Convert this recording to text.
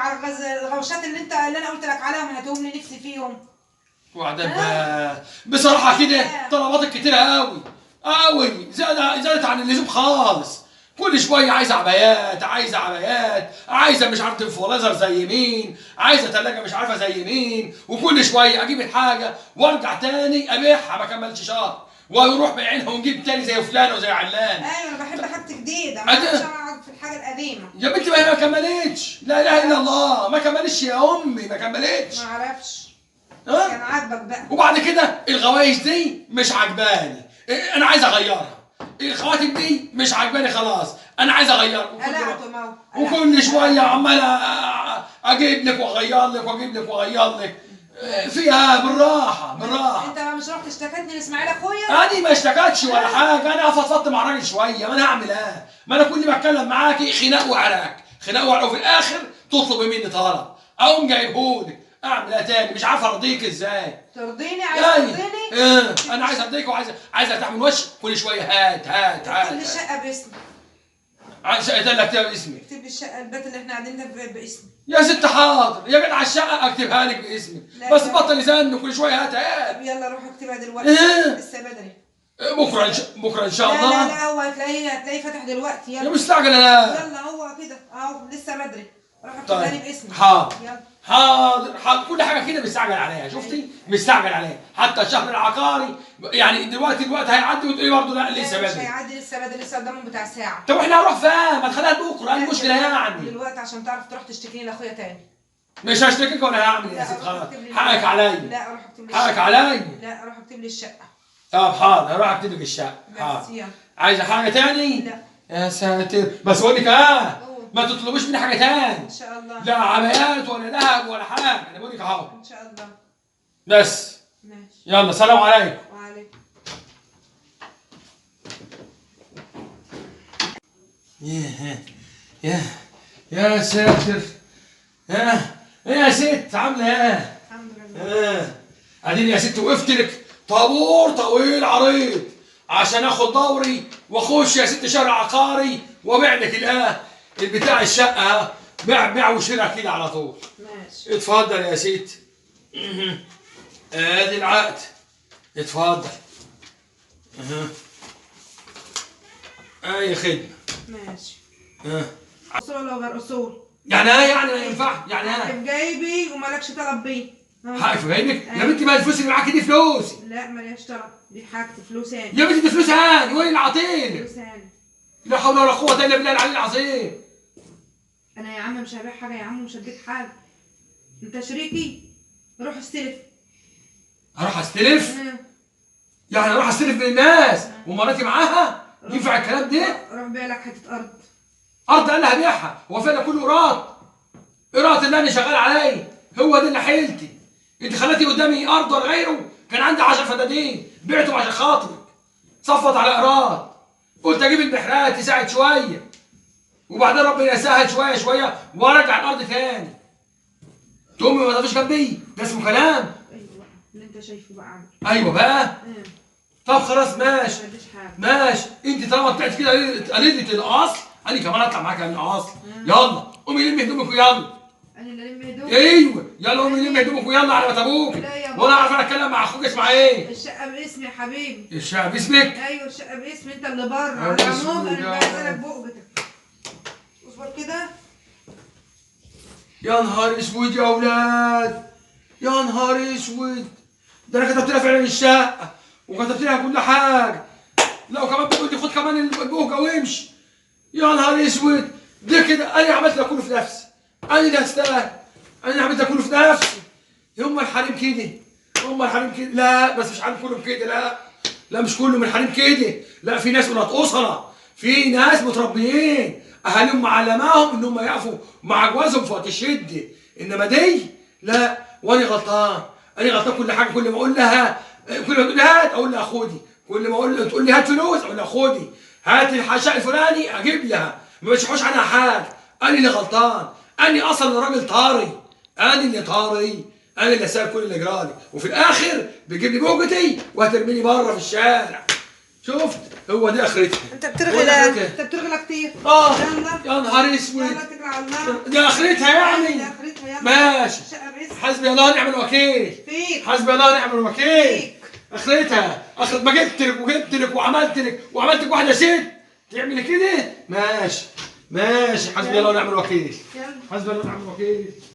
على الغوشات اللي انت اللي انا قلت لك عليهم، هاتهم لي نفسي فيهم. وبعدين بصراحة كده طلباتك كتيرة قوي قوي، زادت عن اللزوم خالص. كل شوية عايزه عبايات، عايزه عبايات، عايزه مش عارفه انفلونزر زي مين، عايزه ثلاجه مش عارفه زي مين، وكل شوية اجيب الحاجة وارجع تاني ابيعها ما كملش شهر، ويروح بيعينها ونجيب تاني زي فلان وزي علان. ايوه انا بحب حاجة جديدة، ما بحبش اقعد في الحاجة القديمة. يا بنتي ما هي ما كملتش، لا اله الا الله، ما كملتش يا امي، ما كملتش. ما اعرفش. كان عاجبك بقى. وبعد كده الغوايش دي مش عجباني، انا عايز اغيرها. الخواتم دي مش عجباني خلاص، انا عايز اغيرها. وكل شوية عمال اجيب لك واغير لك واجيب لك واغير لك فيها. بالراحة بالراحة. انت مش رحت اشتكتني لاسماعيل اخويا؟ انا ما اشتكتش ولا حاجة، انا فضفضت مع الراجل شوية. ما انا هعمل ايه؟ ما انا كل ما اتكلم معاكي خناق وعراك، خناق وعراك، وفي الاخر تطلبي مني طلب اقوم جايبهولك. اعمل ايه تاني؟ مش عارف ارضيك ازاي. ترضيني؟ عايز ترضيني؟ ايه انا عايز ارضيك وعايز ارتاح من وشك. كل شوية هات هات هات. اكتب لي الشقة باسمي. عايز شقه اللي اكتبها باسمي؟ اكتب لي الشقة، البيت اللي احنا قاعدين ده باسمي. يا ست حاضر يا جدع، الشقة اكتبها لك باسمك، بس بطل يزن كل شوية هات هات. طب يلا روح اكتبها دلوقتي. إيه؟ لسه بدري. بكره ان شاء الله. لا لا لا، هو هتلاقيه فاتح دلوقتي. يلا يا مستعجل انا. يلا هو كده اهو لسه بدري، روح اكتبها لي باسمي. حاضر يلا. حاضر حاضر. كل حاجة كده مستعجل عليها، شفتي؟ مستعجل عليها، حتى الشهر العقاري يعني دلوقتي الوقت هيعدي وتقولي برضه لا لسه بدري. مش هيعدي، لسه بدري، لسه قدامهم بتاع ساعة. طب واحنا هنروح فين؟ ما تخليها لبكرة، ايه المشكلة يعني؟ دلوقتي عشان تعرف تروح تشتكيني لاخويا تاني. مش هشتكيك ولا هعمل يا ست، خلاص حقك عليا. لا روح اكتب لي حقك عليا. لا روح اكتب لي الشقة. طب حاضر هروح اكتب لك الشقة. حاضر. عايزه حاجة تاني؟ لا. يا ساتر، بس اقول لك ما تطلبوش مني حاجة تاني ان شاء الله. لا عبايات ولا ذهب ولا حاجة، انا بقول لك اهو. ان شاء الله. بس ماشي. يلا سلام عليكم. وعليكم. يا يا يا ساتر. ايه يا ست عامله ايه؟ الحمد لله. اديني يا ست وقفت لك طابور طويل عريض عشان اخد دوري واخش يا ست شارع عقاري وابيع لك البتاع الشقة، بيع وشراء كده على طول. ماشي. اتفضل يا ست. ادي العقد. اتفضل. اي خدمة. ماشي. اصول ولا غير اصول؟ يعني ايه يعني ما ينفعش؟ يعني ايه؟ حقك في جيبي ومالكش طلب بيه. حقك في جيبك؟ يا بنتي ما الفلوس اللي معاكي دي فلوسي. لا ماليش طلب، دي حاجتي، فلوسي انا. يا بنتي دي فلوسي انا، وين اللي عاطيني؟ فلوسي انا. لا حول ولا قوة إلا بالله العلي العظيم. أنا يا عم مش هبيع حاجة يا عم، مش هديك حاجة. أنت شريكي، روح استلف. هروح استلف؟ يعني أروح استلف من الناس ومراتي معاها؟ ينفع الكلام ده؟ روح بيع لك حتة أرض. أرض أنا هبيعها، هو فعلا كله إيراد. إيراد اللي أنا شغال عليه، هو ده اللي حيلتي. أنت خليتي قدامي أرض ولا غيره؟ كان عندي 10 فدادين، بعتهم عشان خاطرك. صفت على إيراد. قلت اجيب المحرات تساعد شوية، وبعدين ربنا يسهل شوية شوية وارجع الارض تاني. تقومي ما تقفيش جنبي، ده اسمه كلام. ايوه اللي انت شايفه بقى اعمل. ايوه بقى. طب خلاص ماشي ماشي، انت طالما طلعت كده قليلة الاصل، انا كمان اطلع معاك من الاصل. يلا قومي لمي هدومك ويلا. انا اللي الم هدومي؟ ايوه يلا قومي لمي هدومك ويلا على بيت ابوك. وانا اعرف انا اتكلم مع اخوك اسمع ايه؟ الشقة باسمي يا حبيبي. الشقة باسمك؟ ايوه الشقة باسمي، انت اللي بره. على العموم انا عايزه لك بقبتك. اصبر كده. يا نهار اسود يا اولاد، يا نهار اسود، ده انا كتبت لها فعلا الشقة وكتبت لها كل حاجة. لا وكمان بتقول لي خد كمان البوكه وامشي. يا نهار اسود، ده كده انا عملت ده كله في نفسي، انا اللي هستاهل، انا اللي عملت ده كله في نفسي. هم الحريم كده، هم الحريم كده. لا بس مش حريم كلهم كده، لا لا مش كله من حريم كده، لا في ناس ولاد اسره، في ناس متربيين اهاليهم معلماهم ان هم يقفوا مع جوازهم في وقت الشدة، انما دي لا. وانا غلطان، انا غلطان كل حاجة. كل ما اقول لها، كل ما تقول لي هات اقول لها خدي، كل ما اقول تقول لي هات فلوس اقول لها خدي، هات الحشاء الفلاني اجيب لها، ما بشحوش عنها حاجة. انا اللي غلطان، انا اصلا راجل طاري، انا اللي طاري، انا اللي سايب كل اللي جرالي، وفي الاخر بتجيب لي بوجتي وهترميني بره في الشارع. شفت؟ هو دي اخرتها. انت هو بترغي ده لا، آخرتها. انت بترغي كتير. اه يلا. يا نهار اسود. يلا اتكل على الله. دي اخرتها يعني. دي اخرتها يلا. ماشي. الشقة باسمك. حسبي الله ونعم الوكيل. فيك. حسبي الله ونعم الوكيل. فيك. اخرتها، اخرة ما جبت لك وجبت لك وعملت لك وعملت لك واحدة ست تعملي كده. ماشي ماشي، حسبي الله ونعم الوكيل. يلا. حسبي الله ونعم الوكيل.